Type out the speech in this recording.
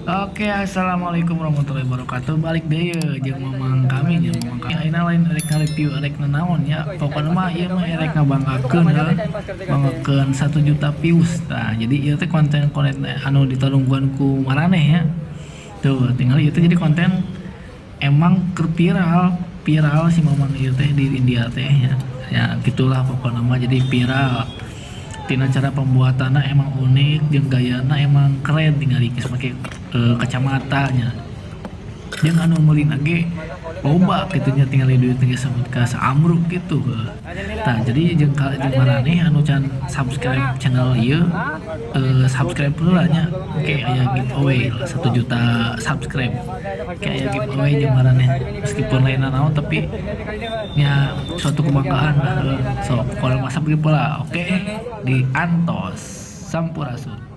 Oke, assalamualaikum warahmatullahi wabarakatuh. Balik deui ye jeung mamang kami, jeung mamang kami. Ayeuna lain erek review, erek nanaon ya. Pokokna mah ieu mah erek ngabanggakeun heuh. Banggakeun 1 juta views. Nah, jadi ieu teh konten-konten anu ditarungguan ku maraneh ya. Tuh, tinggal ieu teh jadi konten emang keur viral, viral si mamang ieu teh di India teh ya. Ya, gitulah pokokna mah, jadi viral. Tina cara pembuatanna emang unik jeung gayana emang keren, tinggal geus make kacamata nya. Jeung anu meulina ge loba kitu nya, tinggal duit geus sampai ka saamruk gitu. Tah, jadi jeung maraneh anu can subscribe channel ieu, subscribe heula nya. Oke, aya giveaway lah 1 juta subscribe. Oke, aya giveaway jeung maraneh, meskipun lain naon tapi nya suatu kebanggaan lah heuh. So, kalau masa subscribe lah, oke, di antos. Sampurasun.